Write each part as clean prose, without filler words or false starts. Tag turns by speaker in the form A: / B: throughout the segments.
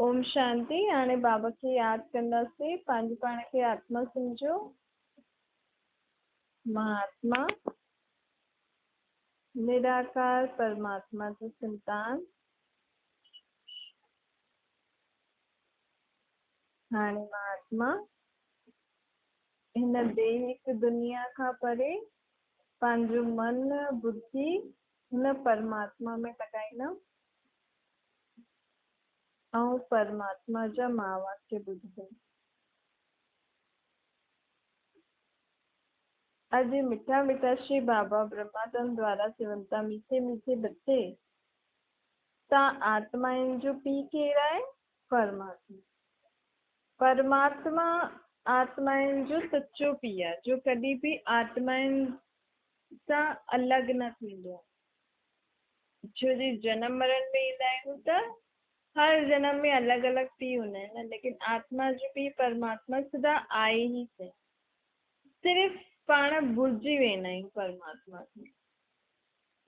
A: اوم شانتي. هاڻي بابا کي ياد ڪنداسين. پنهنجي پاڻ کي آتما سمجهو. مان آتما نراڪار پرماتما جو سنتان. هاڻي مان آتما هن ديهڪ دنيا کان پري پنهنجو من ٻڌي هن پرماتما ۾ لڳائيندم ۽ پرماتما جا مهاواڪيه ٻڌندم. اڄ مٺا مٺا شري بابا برهماتم دوارا چون ٿا، ميٺي ميٺي بچي، تان آتمائن جو پيء ڪير آهي؟ پرماتما. پرماتما آتمائن جو سچو پيء آهي، جو ڪڏهن به آتمائن سان الڳ نه ٿيندو آهي. ڇو جي جنم مرڻ ۾ ايندا آهيون ته هر جنم ۾ الڳ الڳ پيء هوندا آهن نه، ليڪن آتما جو پيء پرماتما سدا آهي ئي سهي. صرف پاڻ ڀلجي ويندا آهيون پرماتما کي،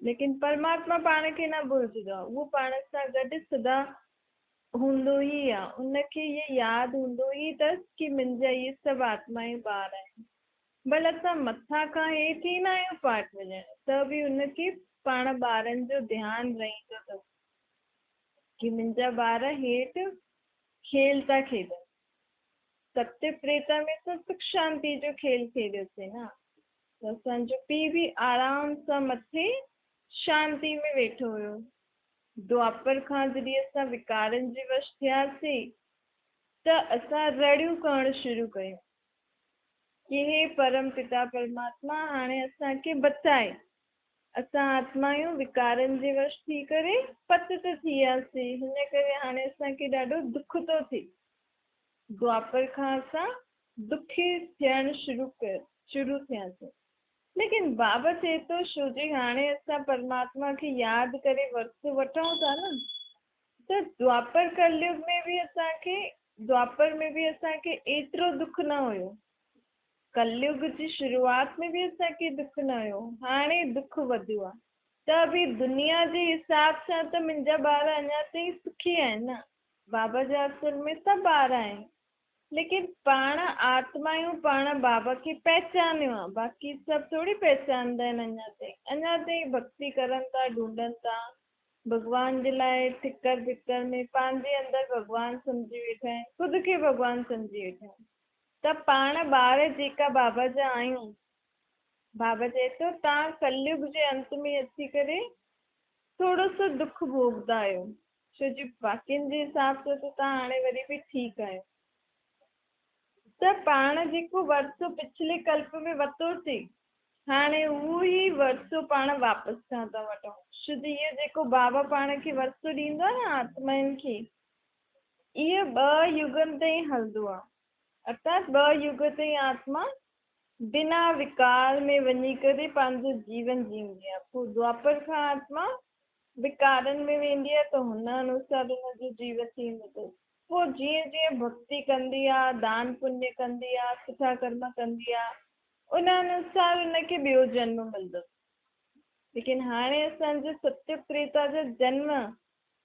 A: ليڪن پرماتما پاڻ کي نه ڀلجندو آهي، اهو پاڻ سان گڏ سدا هوندو ئي آهي. ان کي اهي ياد هوندو ئي اٿس ڪي منهنجا اهي سڀ آتمائون ٻار آهن. ڀل اسان مٿان کان هيٺ ئي ناهيون پاٺ وڄائڻ ته به ان کي پاڻ ٻارن جو ڌيان رهندو اٿس ڪي منهنجا ٻار هيٺ کيل ٿا کيڏن. ستيوگ تريتا ۾ ته سک شانتي جو کيل کيڏيوسين نه ته اسان جو پيء به آرام سان مٿي شانتي ۾ ويٺو هيو. دوآپر کان جڏهن اسان وڪارن جي وش ٿياسين ته اسان رڙيون ڪرڻ شروع ڪيون. ڪي هي پرم پتا پرماتما هاڻي اسان کي بچائي. اسان آتمايون وڪارن جي وش ٿي ڪري پتت ٿي وياسين، هن ڪري هاڻي اسان کي ڏاڍو دک ٿو ٿئي. دوآپر کان اسان دکي ٿيڻ شروع شروع ٿياسين. ليڪن بابا چئي ٿو شو جي هاڻي اسان پرماتما کي ياد ڪري ورثو وٺون ٿا نه ته دوآپر ڪليوگ ۾ به اسان کي دوآپر ۾ به اسان کي ايترو دک نه هيو. ڪليوگ جي شروعات ۾ به اسان کي دک نه هيو. هاڻي دک وڌيو آهي. ته به دنيا جي حساب سان ته منهنجا ٻار اڃا تائين سکي آهن نه. بابا جا اصل ۾ سڀ ٻار آهن. ليڪن پاڻ آتمايون پاڻ بابا کي پهچانيو آهي. باقي سڀ ٿوري پهچاندا آهن اڃا تائين. اڃا تائين ڀڳتي ڪرن ٿا، ڍونڍن ٿا. ڀڳوان جي لاء ٺڪر ڀڪر ۾ پنهنجي اندر ڀڳوان سمجهي ويٺا آهن، خود کي ڀڳوان سمجهي ويٺا آهن ته پاڻ ٻار جيڪا بابا جا آهيون، بابا چئي ٿو توهان ڪليگ جي انت ۾ اچي ڪري ٿورو سو دک ڀوڳندا آهيو، ڇو جو باقين جي حساب سان ته توهان هاڻي وري به ٺيڪ آهيو. ته پاڻ جيڪو ورثو پڇلي ڪلپ ۾ ورتوسين، هاڻي اهو ئي ورثو پاڻ واپس ڪانه ٿا وٺون. شڌ اهو جيڪو بابا پاڻ کي ورثو ڏيندو آهي نه آتمائن کي، اهو ٻه يگن تائين هلندو آهي. ارٿات ٻه يگ تائين آتما بنا وڪار ۾ وڃي ڪري پنهنجو جيون جيئندي آهي. پوء دوآپر کان آتما وڪارن ۾ ويندي آهي ته هن انوسار هن جو جيون ٿيندو اٿس. پوء جيئن جيئن ڀڳتي ڪندي آهي، دان پڃ ڪندي آهي، سٺا ڪرم ڪندي آهي، ان انوسار ان کي ٻيو جنم ملندو. ليڪن هاڻي اسان جو ستيوگ تريتا جو جنم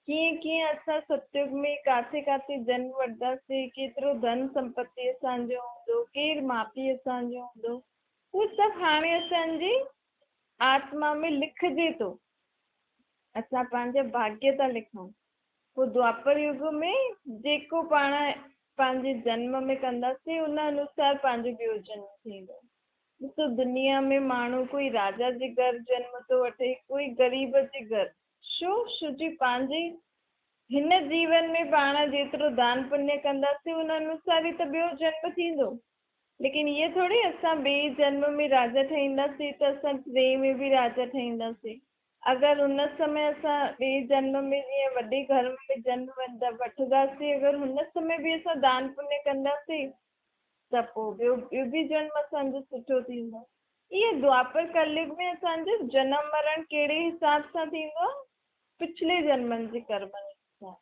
A: ڪيئن ڪيئن اسان ستيوگ ۾ ڪاٿي ڪاٿي جنم وٺنداسين، ڪيترو ڌن سمپتي اسان جو هوندو، ڪير ماء پيء اسان جو هوندو، اهو سڀ هاڻي اسان جي آتما ۾ لکجي ٿو. اسان پنهنجا ڀاڳيه ٿا لکون. پوء دوآپر يگ ۾ جيڪو پاڻ پنهنجي جنم ۾ ڪنداسين ان انوسار پنهنجو ٻيو جنم ٿيندو. ڏسو دنيا ۾ ماڻهو ڪوئي راجا جي گهر جنم ٿو وٺي ڪوئي غريب جي گهر. ڇو؟ ڇو جي پنهنجي هن جيون ۾ پاڻ جيترو دان پڃ ڪنداسين ان انوسار ئي ته ٻيو جنم ٿيندو. ليڪن ائين ٿوري اسان ٻئي جنم ۾ راجا ٺهينداسين ته اسان ٽئين ۾ به راجا ٺهينداسين. اگر ان سمي اسان ٻئي جنم ۾ جيئن وڏي گهر ۾ جنم وٺنداسين اگر هن سمي به اسان دان پڃ ڪنداسين ته پوء ٻيو ٻيو به جنم اسان جو سٺو ٿيندو. ائين دوآپر ڪليگ ۾ اسان جو جنم مرڻ ڪهڙي حساب سان ٿيندو آهي؟ پڇلي جنمن جي ڪرمن سان.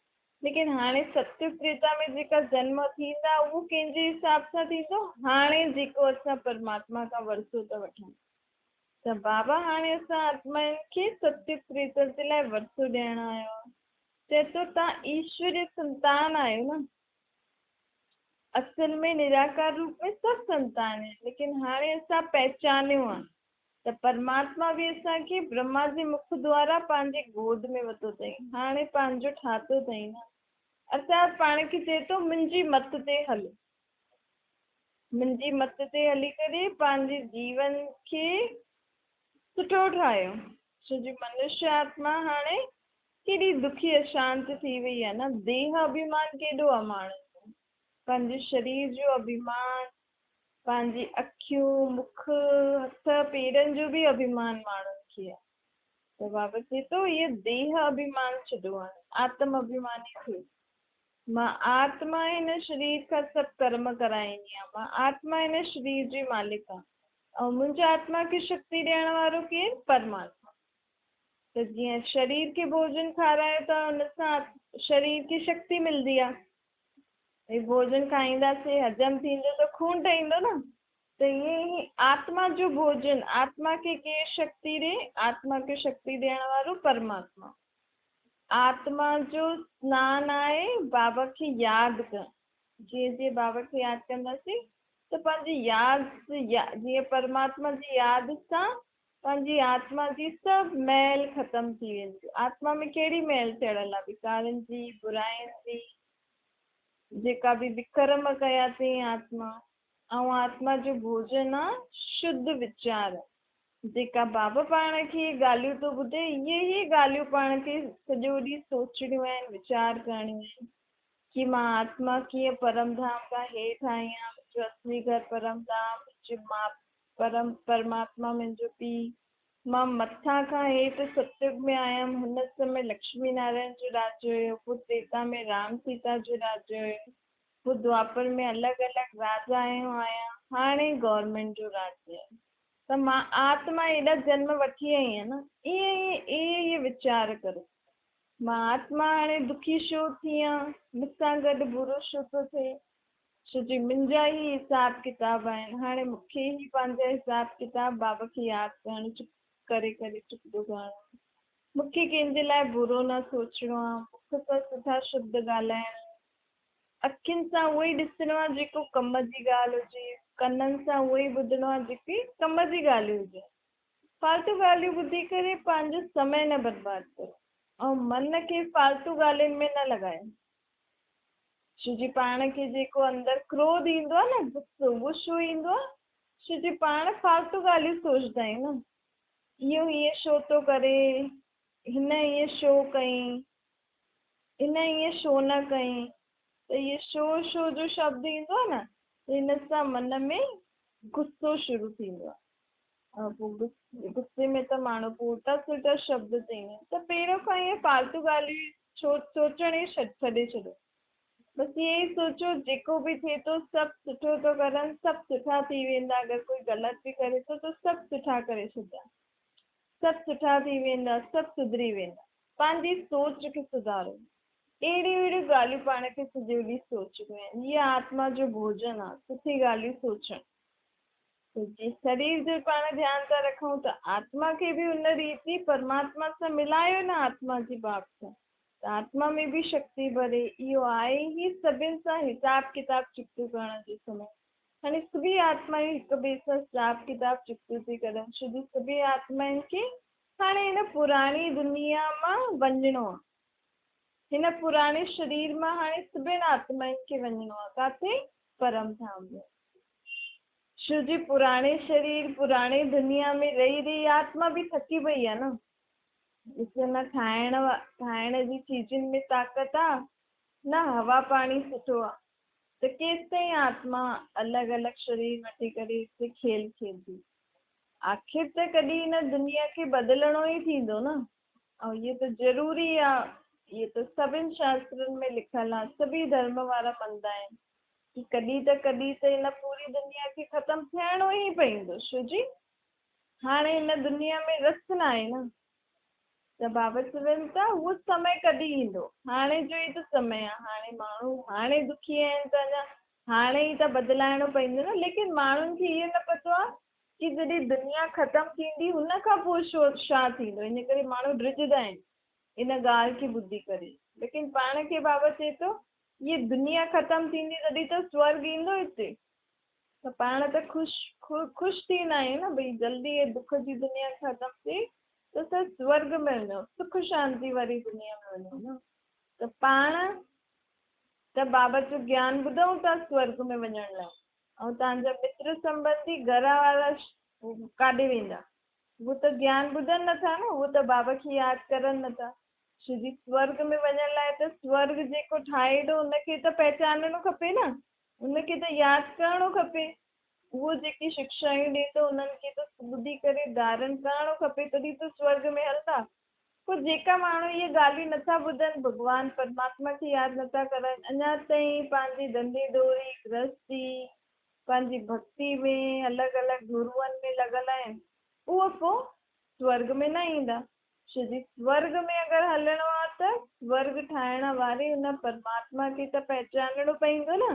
A: ليڪن هاڻي ستيوگ تريتا ۾ جيڪا جنم ٿيندا اهو ڪنهن جي حساب سان ٿيندو؟ هاڻي جيڪو اسان پرماتما کان ورثو ٿا وٺون. ته بابا هاڻي اسان آتمائن کي ستيوگ تريتا جي لاء ورثو ڏيڻ آيو آهي. چئي ٿو توهان ايشوري سنتان آهيو نه. اصل ۾ نراڪار روپ ۾ سڀ سنتان آهن، ليڪن هاڻي اسان پهچانيو آهي ته پرماتما به اسان کي برهما جي مک دوارا پنهنجي گود ۾ ورتو اٿئي، هاڻي پنهنجو ٺاهتو اٿئي نه. ارٿات پاڻ کي چئي ٿو منهنجي مت تي هلو، منهنجي مت تي هلي ڪري پنهنجي جيون کي سٺو ٺاهيو. ڇو جي منشيه آتما هاڻي ڪيڏي دکي اشانت ٿي وئي آهي نه، ديهه اڀيمان ڪيڏو آهي ماڻهن ۾، پنهنجي شرير جو اڀيمان، پنهنجي اکيون، مک، هٿ، پيرن جو به اڀيمان ماڻهن کي آهي. ته بابا چئي ٿو اهي ديهه اڀيمان ڇڏو هاڻي، آتم اڀيماني ٿيو. مان آتما هن شرير کان سڀ ڪرم ڪرائيندي آهيان، مان آتما هن شرير جي مالڪ آهيان ۽ منهنجي آتما کي شڪتي ڏيڻ وارو ڪير؟ پرماتما. ته جيئن شرير کي ڀوڄن کارايو ٿا ان سان شرير کي شڪتي ملندي آهي. ڀئي ڀوڄن کائينداسين هضم ٿيندو ته خون ٺهيندو نه، ته ائين ئي آتما جو ڀوڄن، آتما کي ڪير شڪتي ڏي؟ آتما کي شڪتي ڏيڻ وارو پرماتما. آتما جو سنان آهي بابا کي ياد ڪرڻ. جيئن جيئن بابا کي ياد ڪنداسين ته پنهنجي ياد جيئن پرماتما جي ياد سان پنهنجي آتما جي سڀ ميل ختم ٿي ويندي. آتما ۾ ڪهڙي ميل چڙهيل آهي؟ وڪارن جي، براين جي، جيڪا به وڪرم ڪيا اٿئي آتما. ۽ آتما جو ڀوڄن آ شڌ ويچار. جيڪا بابا پاڻ کي اهي ڳالهيون ٿو ٻڌي، اهي ئي ڳالهيون پاڻ کي سڄو ڏينهن سوچڻيون آهن، ويچار ڪرڻيون آهن ڪي مان آتما ڪيئن پرم ڌام کان هيٺ آئي آهيان، منهنجو اصلي گهر پرم ڌام، منهنجي ماء پرم پرماتما منهنجو پيء، مان مٿان کان هيٺ ستيگ ۾ آيم، هن سمي لڪشمي نارائڻ جو راڄ هيو، پوء تريتا ۾ رام سيتا جو راڄ هيو، پوء دوآپر ۾ الڳ الڳ راجا آيون آيا، هاڻي گورنمينٽ جو راڄ آهي ته مان آتما ايڏا جنم وٺي آئي آهيان نه، ائين ائين اهي اهي ويچار ڪرو، مان آتما هاڻي دکي ڇو ٿي آن، مون سان گڏ برو ڇو ٿو ٿئي، ڇو جي منهنجا ئي حساب ڪتاب آهن، هاڻي مون کي ئي پنهنجا حساب ڪتاب بابا کي ياد ڪرڻ چپ ڪري ڪري چڪتو ڪرڻو آهي. مون کي ڪنهن جي لاء برو نه سوچڻو آهي، مک سان سٺا شبد ڳالهائڻا آهن، اکين سان اهو ئي ڏسڻو آهي جيڪو ڪم جي ڳالهه هجي، ڪنن سان اهو ئي ٻڌڻو آهي جيڪي ڪم جي ڳالهيون هجن. فالتو ڳالهيون ٻڌي ڪري پنهنجو سمي نه برباد ڪريو ۽ من کي فالتو ڳالهين ۾ نه لڳايو. ڇو جي پاڻ کي جيڪو اندر ڪروڌ ايندو آهي نه غصو، اهو ڇو ايندو آهي؟ ڇو جي پاڻ فالتو ڳالهيون سوچدا آهيون نه، اهو هيئن ڇو ٿو ڪري، هن ائين ڇو ڪئين، هن ائين ڇو نه ڪئين، ته اهي ڇو ڇو جو شبد ايندو آهي نه ته هن سان من ۾ غصو شروع ٿيندو آهي ۽ پوء غصي ۾ ته ماڻهو پوء الٽا سلٽا شبد چئيندا آهن ته پهريون کان ائين فالتو ڳالهيون ڇو سوچڻ ئي ڇڏي ڇڏيو. بس ائين ئي سوچو جيڪو به ٿئي ٿو سڀ سٺو ٿو ڪرن، سڀ سٺا ٿي ويندا، اگر ڪوئي غلط به ڪري ٿو ته سڀ سٺا ڪري ڇڏيندا، سڀ سٺا ٿي ويندا، سڀ سڌري ويندا. پنهنجي سوچ کي سڌارو. اهڙيون اهڙيون ڳالهيون پاڻ کي سڄو ڏينهن سوچڻيون آهن. هيء آتما جو ڀوڄن آهي، سٺي ڳالهيون سوچڻ. ته جي شرير جو پاڻ ڌيان ٿا رکون ته آتما کي به ان ريت ئي پرماتما سان ملايو نه آتما جي باپ سان ته آتما ۾ به شڪتي ڀري. اهو آهي ئي سڀن سان حساب ڪتاب چڪتو ڪرڻ جو سمي. هاڻي سڀئي آتمائون هڪ ٻئي سان حساب ڪتاب چڪتو ٿي ڪرن ڇو جو سڀئي آتمائن کي هاڻي هن پراڻي دنيا مان وڃڻو آهي. هن پراڻي شرير مان هاڻي سڀن آتمائن کي وڃڻو آهي. ڪاٿي؟ پرم ڌام ۾. شو جي پراڻي شرير، پراڻي دنيا ۾ رهي رهي آتما به ٿڪي پئي آ نه. ڏسو نه کائڻ کائڻ جي چيزن ۾ طاقت آ نه هوا پاڻي سٺو آ ته ڪيستائين آتما الڳ الڳ شرير وٺي ڪري هتي کيل کيلندي. آخر ته ڪڏهن هن دنيا کي بدلڻو ئي ٿيندو نه. ۽ اهو ته ضروري آ، اهو ته سڀن شاسترن ۾ لکيل آ، سڀئي ڌرم وارا مڃدا آهن. ڪي ڪڏهن ته ڪڏهن ته هن پوري دنيا کي ختم ٿيڻو ئي پئيندو ڇو جي هاڻي هن دنيا ۾ رس ناهي نه ته بابا چون ٿا اهو سمي ڪڏهن ايندو هاڻي جو ئي ته سمي آهي هاڻي ماڻهو هاڻي دکي آهن ته اڃا هاڻي ئي ته بدلائڻو پئيندو نه ليڪن ماڻهن کي اهو نه پتو آهي ڪي جڏهن دنيا ختم ٿيندي هن کان پوء ڇا ٿيندو ان ڪري ماڻهو ڊڄندا آهن ان ڳالهه کي ٻڌي ڪري. ليڪن پاڻ کي بابا چئي ٿو هيء دنيا ختم ٿيندي تڏهن ته سورڳ ايندو هتي. ته پاڻ ته خوش خوش ٿيندا آهيون نه ڀئي جلدي هيء دک جي دنيا ختم ٿئي ته اسان سورڳ ۾ وڃون، سک شانتي واري دنيا ۾ وڃون نه. ته پاڻ ته بابا جو گيان ٻڌون ٿا سورڳ ۾ وڃڻ لاء ۽ توهان جا متر سنبنڌي گهر وارا ڪاڏي ويندا؟ هو ته گيان ٻڌن نٿا نه، هو ته بابا کي ياد ڪرن نٿا. ڇو جي سورڳ ۾ وڃڻ لاء ته سورڳ جيڪو ٺاهي ٿو ان کي ته پهچانڻو کپي نه، ان کي ته ياد ڪرڻو کپي. اهو جيڪي شڪشايون ڏئي ٿو انهن کي ته ٻڌي ڪري ڌارڻ ڪرڻو کپي تڏهن ته سورڳ ۾ هلندا. پوء جيڪا ماڻهو اهي ڳالهيون نٿا ٻڌن، ڀڳوان پرماتما کي ياد نٿا ڪرن، اڃا تائين پنهنجي ڌنڌي ڏوري، گرهستي، پنهنجي ڀڳتي ۾ الڳ الڳ گروئن ۾ لڳل آهن، اهي پوء سورڳ ۾ نه ايندا. ڇو جي سورڳ ۾ اگر هلڻو آهي ته سورڳ ٺاهڻ واري ان پرماتما کي ته پهچانڻو پوندو نه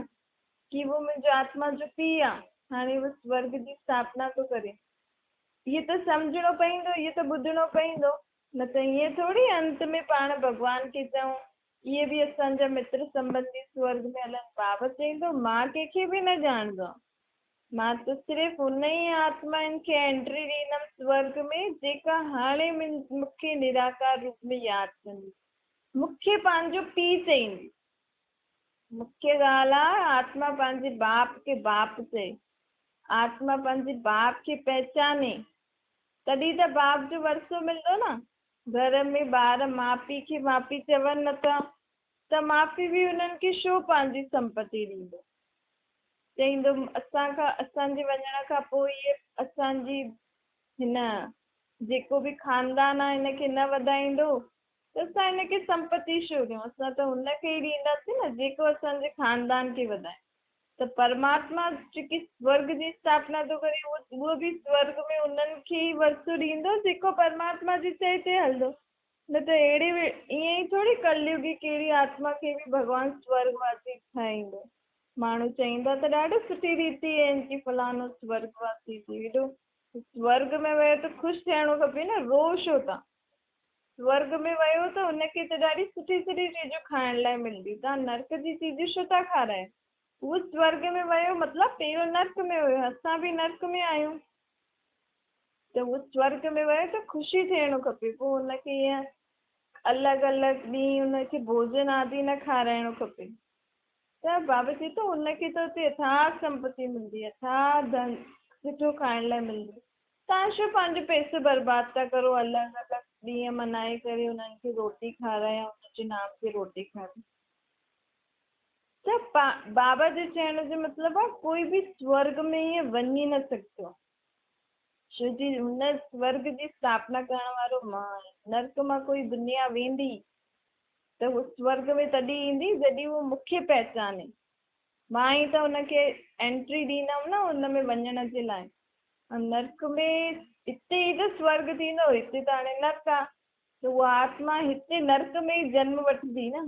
A: ڪي اهو منهنجو آتما جو پيء آهي، هاڻي اهو سورڳ جي اسٿاپنا ٿو ڪري. اهو ته سمجهڻو پوندو، اهو ته ٻڌڻو پوندو، نه ته ائين ٿوري انت ۾ پاڻ ڀڳوان کي چئون اهي به اسان جا متر سنٻنڌي سورڳ ۾ هلن. بابا چئيندو، مان ڪنهن کي به نه ڄاڻندو آهيان. مان ته صرف ان ئي آتمائن کي انٽري ڏيندم سورڳ ۾ جيڪا هاڻي مون کي نراڪار روپ ۾ ياد ڪندي. مون کي پنهنجو پيء چئيندي. مکيه ڳالهه آهي آتما پنهنجي باپ کي باپ چئي. آتما پنهنجي باپ کي پهچاني. تڏهن ته باپ جو ورثو ملندو نه. گهر ۾ ٻار ماء پيء کي ماء پيء چون نه ٿا ته ماء پيء به انهن کي ڇو پنهنجي سمپتي ڏيندو؟ چئيندو اسان کان اسان جي وڃڻ کان پوء اهي اسان جي هن جيڪو به خاندان آهي هن کي نه وڌائيندو ته اسان هن کي سمپتي ڇو ڏيون اسان ته هن کي ئي ڏينداسين نه جيڪو اسان جي خاندان کي وڌائي. ته پرماتما جيڪي سورڳ جي اسٿاپنا ٿو ڪري اهو به سورڳ ۾ انهن کي ئي ورثو ڏيندو جيڪو پرماتما جي چئي تي هلندو نه ته اهڙي ائين ئي ٿوري ڪليوگي ڪهڙي آتما کي به ڀڳوان سورڳ واسي ٺاهيندو. ماڻهو چئيندا ته ڏاڍو سٺي ريتي آهن ڪي فلاڻو سورڳ واسي ٿي ويندو. سورڳ ۾ ويو ته خوش ٿيڻو کپي نه روئو ڇو ٿا. سورڳ ۾ ويو ته هن کي ته ڏاڍي سٺي سٺي چيزون کائڻ لاء ملنديون، توهان نرڪ جي چيزون ڇو ٿا کارايو؟ هو سورڳ ۾ ويو مطلب پهريون نرڪ ۾ هيو، اسان به نرڪ ۾ آهيون ته هو سورڳ ۾ ويو ته خوشي ٿيڻو کپي، پوء هن کي ائين الڳ الڳ ڏينهن هن کي ڀوڄن آدي نه کارائڻو کپي. ته بابا چئي ٿو هن کي ته اتي اٿاهه سمپتي ملندي، اٿاهه ڌن سٺو کائڻ لاء ملندو. توهان ڇو پنهنجو پئسو برباد ٿا ڪرو الڳ الڳ ڏينهن منائي ڪري انهن کي روٽي کارائي ۽ انهن جي نام تي روٽي کارائي ته بابا جي چئڻ جو مطلب آهي ڪوئي به سورڳ ۾ ائين وڃي نه سگهندو ڇو جي هن سورڳ جي اسٿاپنا ڪرڻ وارو مان آهيان نرڪ مان ڪوئي دنيا ويندي ته هو سورڳ ۾ تڏهن ايندي جڏهن هو مون کي پهچاني مان ئي ته هن کي انٽري ڏيندم نه ان ۾ وڃڻ جي لاء نرڪ ۾ هتي ئي ته سورڳ ٿيندو، هتي ته هاڻي نرڪ آ، ته اها آتما هتي نرڪ ۾ ئي جنم وٺندي نه،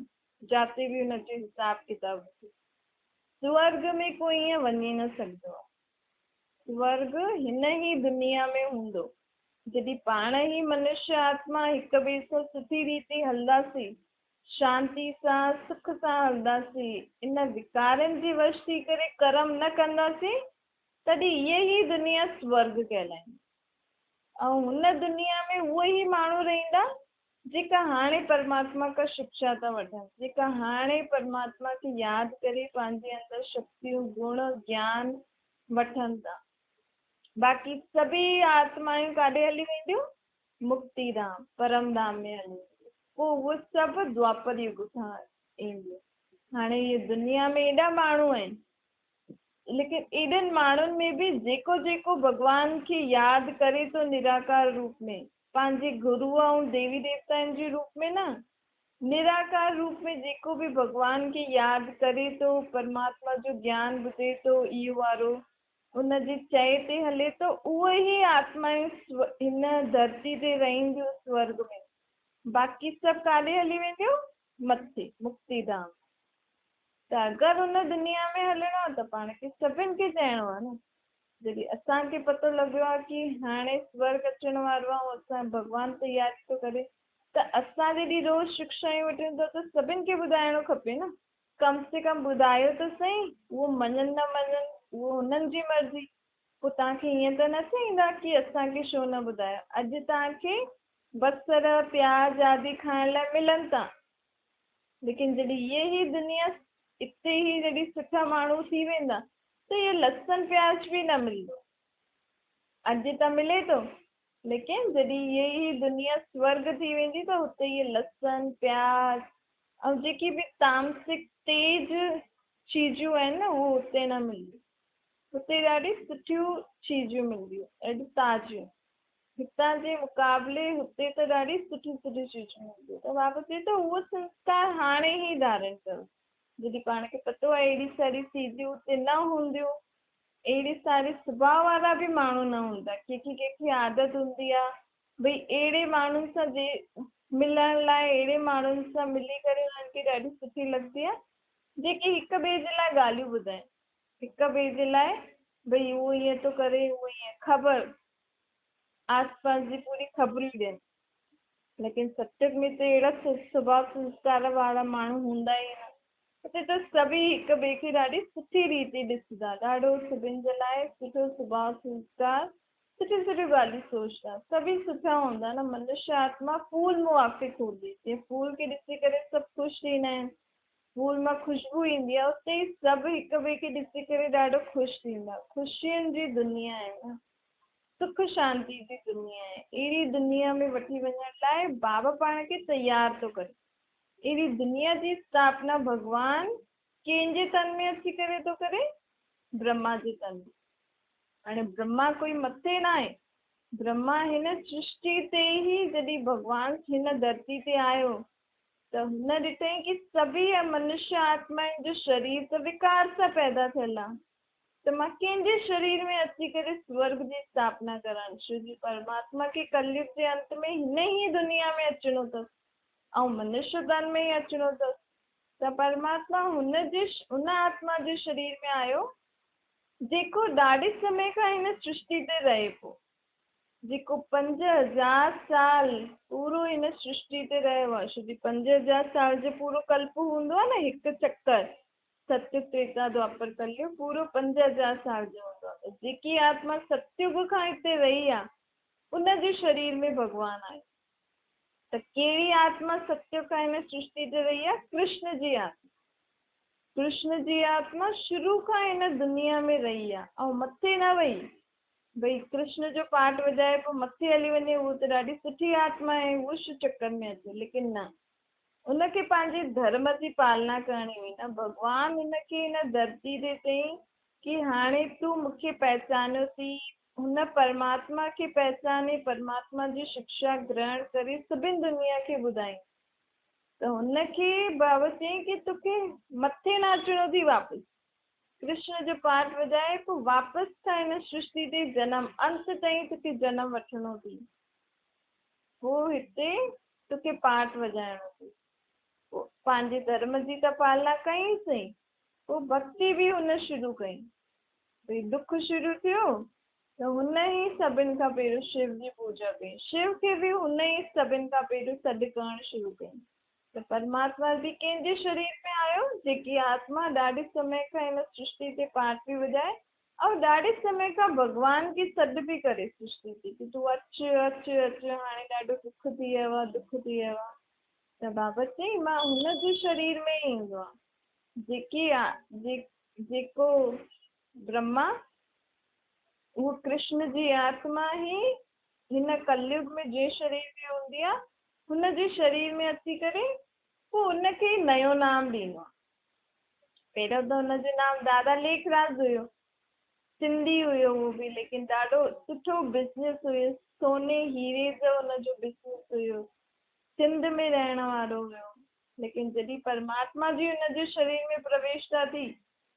A: جاتي به ان جو حساب ڪتاب هجي. سورڳ ۾ ڪو ائين وڃي نه سگهندو آ. سورڳ هن ئي دنيا ۾ هوندو. جڏهن پاڻ ئي منشيه آتما هڪ ٻئي سان سٺي ريتي هلنداسين، شانتي سان، سک سان هلنداسين، ان وڪارن جي وش ٿي ڪري ڪرم نه ڪنداسين تڏهن هيء ئي دنيا سورڳ ڪهلائيندي ۽ هن دنيا ۾ اهي ئي ماڻهو رهندا، جيڪا هاڻي پرماتما کان شڪشا ٿا وٺن، جيڪا هاڻي پرماتما کي ياد ڪري پنهنجي اندر شڪتيون، گڻ، گيان وٺن ٿا. باقي سڀيئي آتمائون ڪاڏي هلي وينديون؟ مڪتي ڌام، پرم ڌام ۾ هلي وينديون. پوء اهي سڀ دوآپر يگ کان اينديون. هاڻي هيء دنيا ۾ ايڏا ماڻهو آهن، ليڪن ايڏن ماڻهن ۾ به جيڪو جيڪو ڀڳوان کي ياد ڪري ٿو نراڪار روپ ۾، پنهنجي گروء ۽ ديوي ديوتائن جي روپ ۾ نه، نراڪار روپ ۾ جيڪو به ڀڳوان کي ياد ڪري ٿو، پرماتما جو گيان ٻڌي ٿو، اهو وارو ان جي چئي تي هلي ٿو، اهي ئي آتمائون هن ڌرتي تي رهنديون سورڳ ۾، باقي سڀ ڪاڏي هلي وينديون؟ مٿي، مڪتي ڌام. ته اگر ان دنيا ۾ هلڻو آهي ته پاڻ کي سڀن کي چئڻو آهي نه. جڏهن اسان کي پتو لڳيو آهي ڪي هاڻي سورڳ اچڻ وارو آهي ۽ اسان جو ڀڳوان تياري ٿو ڪري ته اسان جڏهن روز شڪشائون وٺون ٿا ته سڀن کي ٻڌائڻو کپي نه. ڪم سي ڪم ٻڌايو ته سهي، اهو مڃن نه مڃن اهو هنن جي مرضي. پوء توهان کي ائين ته نه چئيندا ڪي اسان کي ڇو نه ٻڌايو. اڄ توهان کي بصر، پياز آدي کائڻ لاء ملن ٿا، ليڪن جڏهن اهي ئي دنيا اتي ئي جڏهن سٺا ماڻهو ٿي ويندا ته اهي لسن پياز به نه ملندو. اڄ ته ملي ٿو، ليڪن جڏهن اهي ئي دنيا سورڳ ٿي ويندي ته اتي اهي لسن، پياز ۽ جيڪي به تامسڪ تيز چيزون آهن نه اهو اتي نه ملنديون. اتي ڏاڍي سٺيون چيزون ملنديون، ڏاڍيون تازيون. هتان جي مقابلي هتي ته ڏاڍي سٺيون سٺيون چيزون ملنديون. ته بابا چئي ٿو اهو سنسڪار هاڻي ئي ڌارڻ ڪرو. جڏهن پاڻ کي پتو آهي اهڙي ساري چيزون اتي نه هونديون، اهڙي ساري سڀاء وارا به ماڻهو نه هوندا. ڪنهن کي ڪنهن کي عادت هوندي آهي ڀئي اهڙي ماڻهن سان جي ملڻ لاء اهڙي ماڻهن سان ملي ڪري انهن کي ڏاڍي سٺي لڳندي آهي جيڪي هڪ ٻئي جي لاء ڳالهيون ٻڌائين هڪ ٻئي جي لاء ڀئي اهو ائين ٿو ڪري اهو ائين خبر آس پاس جي پوري خبرون ڏين. ليڪن ستيگ ۾ ته اهڙا سڀاء سنسڪار وارا ماڻهو هوندا ئي نه. اتي ته سڀئي هڪ ٻئي کي ڏاڍي سٺي ريتي ڏسندا، ڏاڍو سڀن جي لاء سٺو سڀاء سنسڪار، سٺيون سٺيون ڳالهيون سوچدا، سڀئي سٺا هوندا نه. منشيه آتما ڦول موافق هوندي، جيئن ڦول کي ڏسي ڪري سڀ خوش ٿيندا آهن، ڦول مان خوشبو ايندي آهي، اتي ئي سڀ هڪ ٻئي کي ڏسي ڪري ڏاڍو خوش ٿيندا. خوشين جي دنيا آهي نه. سک شانتي جي دنيا آهي. اهڙي دنيا ۾ وٺي وڃڻ لاء بابا پاڻ کي تيار ٿو ڪري. اهڙي دنيا جي اسٿاپنا ڀڳوان ڪنهن جي تن ۾ اچي ڪري ٿو ڪري؟ برهما جي تن ۾. هاڻي برهما ڪوئي مٿي ناهي. برهما هن سرشٽي تي ئي جڏهن ڀڳوان هن ڌرتي تي آيو ته هن ڏٺائين ڪي سڀيئي منشيه آتمائن جو شرير ته وڪار سان پيدا ٿيل آهي. ته مان ڪنهن جي شرير ۾ اچي ڪري سورڳ جي اسٿاپنا ڪران؟ ڇو جو پرماتما کي ڪليگ جي انت ۾ هن ئي دنيا ۾ اچڻو اٿس ۽ منشيه تن ۾ ئي اچڻو اٿس ته پرماتما هن جي ان آتما جي شرير ۾ آيو جيڪو ڏاڍي سمي کان هن سرشتي تي رهي پيو، جيڪو 5000 سال پورو هن سرشتي تي رهيو آهي، ڇو جو 5000 سال جو پورو ڪلپ هوندو آهي نه هڪ چڪر. ستيگ، تريتا، دوآپر، ڪليگ پورو 5000 سال جو هوندو آهي. جيڪي آتما ستيگ کان هتي رهي آهي، ان جي شرير ۾ ڀڳوان آيو. ته ڪهڙي آتما ستيگ کان هن سرشتي تي رهي آهي؟ ڪرشن جي آتما. ڪرشن جي آتما شروع کان هن دنيا ۾ رهي آهي ۽ مٿي نه وئي. ڀئي ڪرشن جو پاٺ وڄائي پوء مٿي هلي وڃي، اهو ته ڏاڍي سٺي آتما آهي، اهو ڇو چڪر ۾ اچي؟ ليڪن نه، ان کي پنهنجي ڌرم جي پالنا ڪرڻي هئي نه. ڀڳوان هن کي هن ڌرتي تي چيائين ڪي هاڻي تون مون کي پهچانيو ٿي، هن پرماتما کي پهچاني، پرماتما جي شڪشا گرهڻ ڪري سڀن دنيا کي ٻڌائين. ته هن کي بابا چيائين ڪي توکي مٿي نه اچڻو ٿي واپس ڪرشن جو پاٺ وڄائي پوء واپس کان هن سرشتي تي جنم انت تائين توکي جنم وٺڻو ٿي. پوء هتي توکي پاٺ وڄائڻو ٿي. پوء پنهنجي ڌرم جي ته پالنا ڪئي سهي، پوء ڀڳتي به هن شروع ڪئي. ڀئي دک شروع ٿيو ته هن ئي سڀن کان پهريون شو جي پوڄا ڪئي. شو کي به هن ئي سڀن کان پهريون سڏ ڪرڻ شروع ڪئي. ته پرماتما به ڪنهن جي شرير ۾ آيو؟ جيڪي آتما ڏاڍي سمي کان هن سرشتي تي پاٺ پئي وڄائي ۽ ڏاڍي سمي کان ڀڳوان کي سڏ پئي ڪري سرشتي تي ڪي تون اچ اچ اچ هاڻي ڏاڍو دک ٿي ويو آ دک ٿي ويو آ ته بابا چيائين مان هن جي شرير ۾ ئي ايندو آن جيڪي جيڪو برهما اهو ڪرشن جي آتما ئي هن ڪليگ ۾ جنهن شرير ۾ هوندي آ هن جي شرير ۾ اچي ڪري پوء ان کي ئي نيو نام ڏيندو آ. پهريون ته هن جو نام دادا ليکراج هيو. سنڌي هيو هو به ليڪن ڏاڍو سٺو بزنس هيس. سوني هيري جو هن جو بزنس هيو. سنڌ ۾ رهڻ وارو هيو. ليڪن جڏهن پرماتما جي هن جي شرير ۾ پرويشتا ٿي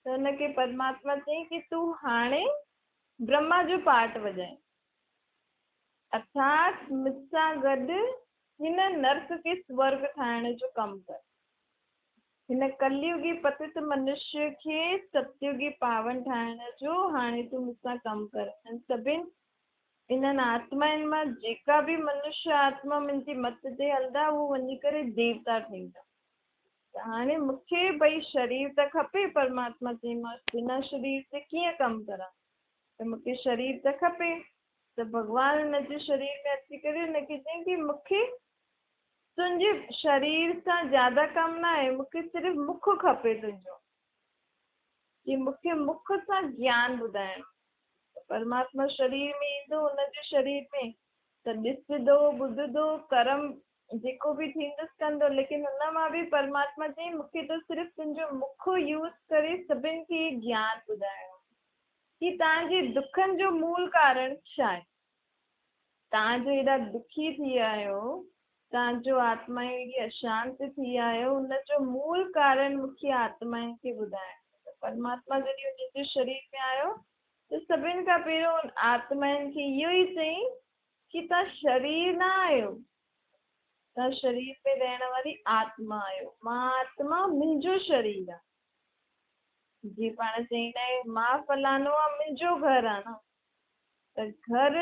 A: ته هن کي پرماتما چيائين ڪي تون هاڻي برهما جو پارٽ وڄائين. ارٿات مون سان گڏ هن نرڪ کي سورڳ ٺاهڻ جو ڪم ڪر. هن ڪليوگي پتت منشيه کي ستيوگي پاون ٺاهڻ جو هاڻي تون مون سان ڪم ڪر. ۽ سڀن انهن آتمائن مان جيڪا به منشيه آتما منهنجي مت تي هلندا اهو وڃي ڪري ديوتا ٺهيندا. ته هاڻي مون کي ڀئي شرير ته کپي، پرماتما چيائين بنا شرير جي ڪيئن ڪم ڪران، ته مون کي شرير ته کپي. ته ڀڳوان هن جي شرير ۾ اچي ڪري هن کي چيائين ڪي مون کي تنهنجي شرير سان زياده ڪم نه آهي، مون کي صرف مک کپي تنهنجو، ڪي مون کي مک سان گيان ٻڌائڻو. پرماتما شرير ۾ ايندو ان جي شرير ۾ ته ڏسندو ٻڌندو ڪرم جيڪو به ٿيندس ڪندو، ليڪن ان مان به پرماتما چيائين مون کي ته صرف تنهنجو مک يوز ڪري سڀن کي هي گيان ٻڌائڻو ڪي توهان جي دکن جو مول ڪارڻ ڇا آهي، توهان جو ايڏا دکي ٿي ويا آهيو، توهان جو آتمائون ايڏي اشانت ٿي ويا آهيو، ان جو مول ڪارڻ مون کي آتمائن کي ٻڌائڻو. ته پرماتما جڏهن انهن جي شرير ۾ آيو ته سڀن کان پهريون ان آتمائن کي اهو ئي چيائين ڪي توهان شرير نه آهيو، توهان شرير ۾ رهڻ واري آتما آهيو، مان آتما منهنجو شرير آهي. جيئن پاڻ چئيندا آهيون مان فلانو آ منهنجو گهر آ نه، ته گهر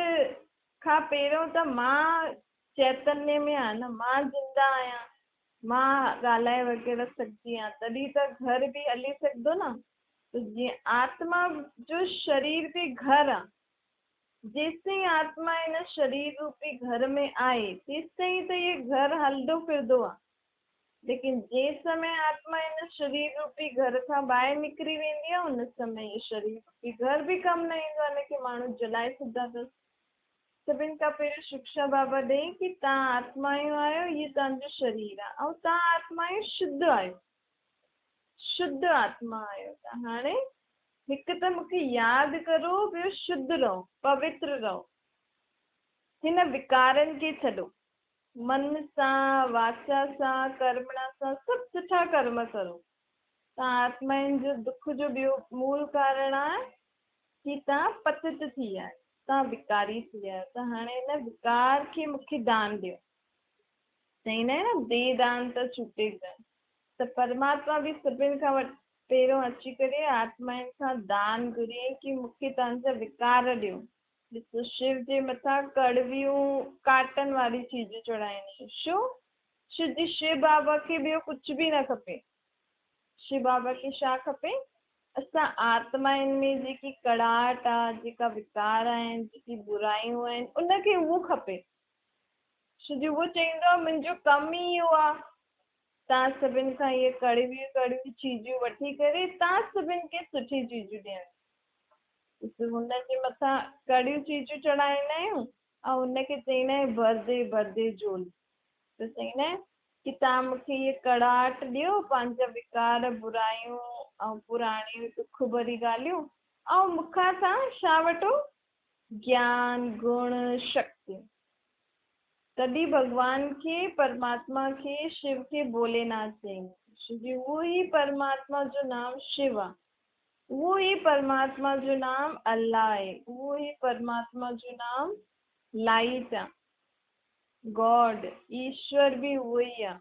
A: کان پهريون ته مان چيتنيه ۾ آهيان نه، مان زنده آهيان، مان ڳالهائي وغيره سگهندي آهيان، تڏهن ته گهر به هلي سگهندو نه. ته جيئن آتما جو شرير به گهر آ، جيستائين آتما هن شرير روپي گهر ۾ آهي، تيستائين ته هي گهر هلندو ڦرندو آ، ليڪن جنهن سمي آتما هن شرير روپي گهر کان ٻاهر نڪري ويندي آ، ان سمي هي شرير روپي گهر به ڪم نه ايندو آ، ان کي ماڻهو جلائي ڇڏندا اٿس. سڀن کان پهريون شڪشا بابا ڏئي ڪي توهان آتمايون آهيو، هي توهان جو شرير آ ۽ توهان آتمايون شڌ آهيو، شڌ آتما آهيو ته هاڻي هڪ ته مون کي ياد ڪرو، ٻيو شڌ رهو، پوتر رهو، هن وڪارن کي ڇڏو، من سان، واچا سان، ڪرمڻا سان سڀ سٺا ڪرم ڪرو. توهان آتمائن جو دک جو ٻيو مول ڪارڻ آهي ڪي توهان پتت ٿي ويا آهيو، توهان وڪاري ٿي ويا آهيو ته هاڻي هن وڪار کي مون کي دان ڏيو. چئيندا آهن نه the دان ته ڇٽي جان. ته پرماتما به سڀن کان وڏ پهريون اچي ڪري آتمائن کان دان گهريائين ڪي مون کي توهان جا وڪار ڏيو. ڏسو شو جي مٿان ڪڙويون ڪاٽن واري چيزون چڙهائيندا آهن. ڇو؟ ڇو جي شو بابا کي ٻيو ڪجهه به نه کپي. شو بابا کي ڇا کپي؟ اسان آتمائن ۾ جيڪي ڪڙاٽ آ، جيڪا وڪار آهن، جيڪي برايون آهن، ان کي اهو کپي. ڇو جو اهو چئيندو آ منهنجو ڪم ئي اهو آ، توهان سڀن کان اهي ڪڙويون ڪڙويون چيزون وٺي ڪري توهان سڀن کي سٺي چيزون ڏيڻ. ڏس هن جي مٿان ڪڙيون چيزون چڙهائيندا آهيون ۽ هن کي چئيندا آهيون ڀر the ڀر the جهول. ته چئيندا آهن ڪي توهان مون کي اهي ڪڙاٽ ڏيو، پنهنجا وڪار، برايون ۽ پراڻيون ڏک ڀري ڳالهيون ۽ مون کان توهان ڇا وٺو؟ گيان، گڻ، شڪتيون. تڏهن ڀڳوان کي، پرماتما کي، شو کي ڀوليناٿ چئيندا آهن. ڇو جي اهو ئي پرماتما جو نام شو آهي. اهو ئي پرماتما جو نام الله آهي. اهو ئي پرماتما جو نام لائيٽ آهي. گاڊ، ايشور به اهو ئي آ.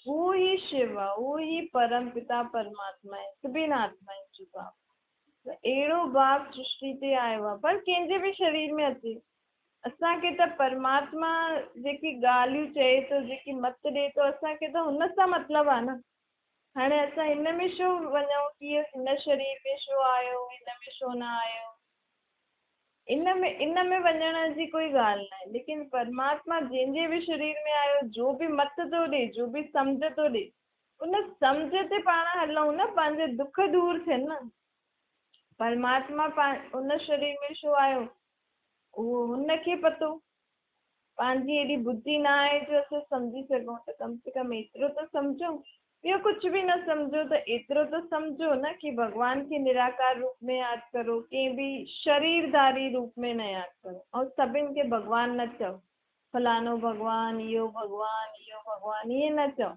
A: اهو ئي شو آ، اهو ئي پرم پتا پرماتما آهي، سڀني آتمائن جو باپ. ته اهڙو باپ سرشٽي تي آيو آ، پر ڪنهن جي به شرير ۾ اچي. اسان کي ته پرماتما جيڪي ڳالهيون چئي ٿو، جيڪي مت ڏئي ٿو، اسان کي ته هن سان مطلب آ نه. هاڻي اسان هن ۾ ڇو وڃون ڪي هن شرير ۾ ڇو آيو، هن ۾ ڇو نه آيو. ان ۾ ان ۾ وڃڻ جي ڪوئي ڳالهه ناهي، ليڪن پرماتما جنهن جي به شرير ۾ آيو، جو به مت ٿو ڏي، جو به سمجهه ٿو ڏي، ان سمجهه تي پاڻ هلون نه، پنهنجا دک دور ٿين نه. پرماتما ان شرير ۾ ڇو آيو، اهو هن کي پتو. پنهنجي ايڏي ٻڌي نه آهي جو اسان سمجهي سگهون ته ڪم سي ڪم ايترو ته سمجهون. ٻيو ڪجهه به نه سمجهو ته ايترو ته سمجهو نه ڪي ڀڳوان کي نراڪار روپ ۾ ياد ڪرو، ڪنهن به شريرڌاري روپ ۾ نه ياد ڪرو ۽ سڀن کي ڀڳوان نه چئو، فلاڻو ڀڳوان، اهو ڀڳوان، اهو ڀڳوان ائين نه چئو.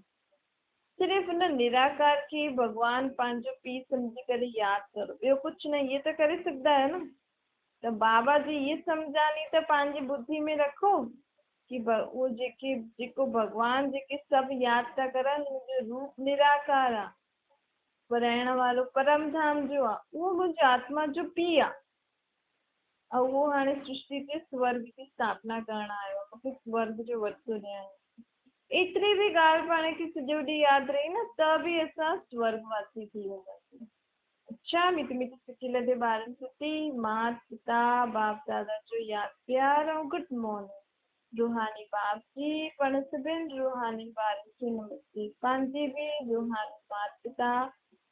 A: صرف ان نراڪار کي ئي ڀڳوان پنهنجو پيء سمجهي ڪري ياد ڪرو، ٻيو ڪجهه نه، ائين ته ڪري سگهندا آهيو نه. ته بابا جي هيء سمجهاڻي ته پنهنجي ٻڌي ۾ رکو ڪي اهو جيڪي جيڪو ڀڳوان جيڪي سڀ ياد ٿا ڪرن ان جو روپ نراڪار آ، پر رهڻ وارو پرم ڌام جو آ، اهو منهنجي آتما جو پيء آ. ऐं उहो हाणे सृष्टि ते स्वर्ग जी स्थापना करण आयो आहे, मूंखे स्वर्ग जो वर्सो ॾियण। एतिरी बि ॻाल्हि पाण खे सॼो ॾींहुं यादि रही न, त बि असां स्वर्गवासी थी वेंदासीं। अच्छा, मीठी मीठी सुठी लॻे ॿारनि प्रति माता पिता बाप दादा जो यादि प्यार ऐं गुड मॉर्निंग। रूहानी बाप जी पण सभिनि रूहानी ॿारनि खे नमस्ते। पंहिंजी बि रूहानी माता पिता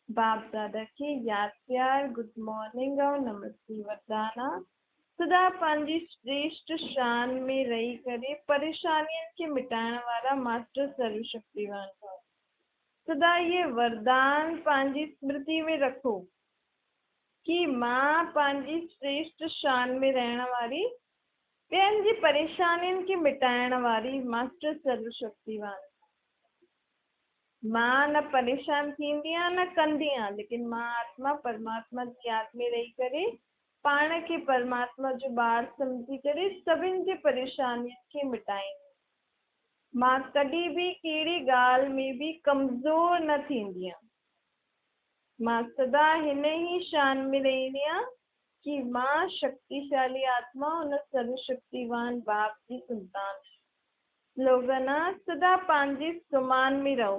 A: बाप दादा खे यादि प्यार, गुड मॉर्निंग ऐं नमस्ते। वरदान आहे सदा पंहिंजी श्रेष्ठ शान में रही करे परेशानियुनि खे मिटाइण वारा मास्टर सर्वशक्तिवान भव। सदा इहे वरदान पंहिंजी स्मृति में रखो कि मां पंहिंजी श्रेष्ठ शान में रहण वारी, ॿियनि जी परेशानियुनि खे मिटाइण वारी मास्टर सर्वशक्तिवान। मां न परेशान थींदी आहियां न कंदी आहियां, लेकिन मां आत्मा परमात्मा जी यादि में रही करे पाण खे परमात्मा जो ॿार सम्झी करे सभिनि जी परेशानियुनि खे मिटाईंदी। मां कॾहिं बि कहिड़ी ॻाल्हि में बि कमज़ोर न थींदी आहियां। मां सदा हिन ई शान में रहंदी आहियां कि मां शक्तिशाली आत्मा हुन सर्वशक्तिवान बाप जी संतान। स्लोगन आहे सदा पंहिंजे सम्मान में रहो,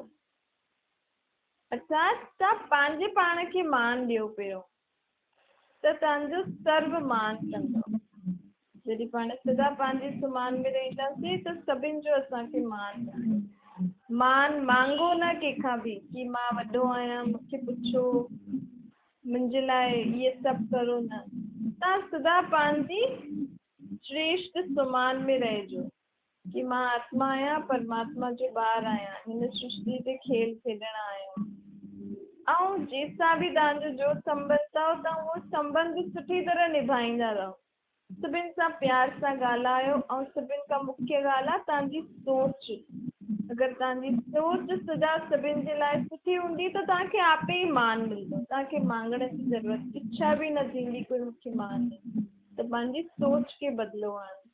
A: अर्थात तव्हां पंहिंजे पाण खे मान ॾियो पहिरियों, त तव्हांजो सर्व मान कंदो। जॾहिं पाण सदा पंहिंजे सम्मान में रहंदासीं त सभिनि जो असांखे मान मिलंदो। मान मांगो न कंहिंखां बि कि मां वॾो आहियां, मूंखे पुछो, मुंहिंजे लाइ इहे सभु करो न। तव्हां सदा पंहिंजी श्रेष्ठ सम्मान में रहिजो कि मां आत्मा आहियां, परमात्मा जो ॿार आहियां, हिन सृष्टि ते खेल खेॾण आयो। ऐं जंहिंसां बि तव्हांजो जो संबंध अथव, तव्हां उहो संबंध सुठी तरह निभाईंदा रहो। सभिनि सां प्यार सां ॻाल्हायो। ऐं सभिनि खां मुख्य ॻाल्हि आहे तव्हांजी सोच। अगरि तव्हांजी सोच सदा सभिनि जे लाइ सुठी हूंदी त तव्हांखे आपे ई मान मिलंदो, तव्हांखे मांगण जी ज़रूरत, इच्छा बि न थींदी कोई मूंखे मान ॾिए। त पंहिंजी सोच खे बदिलो हाणे।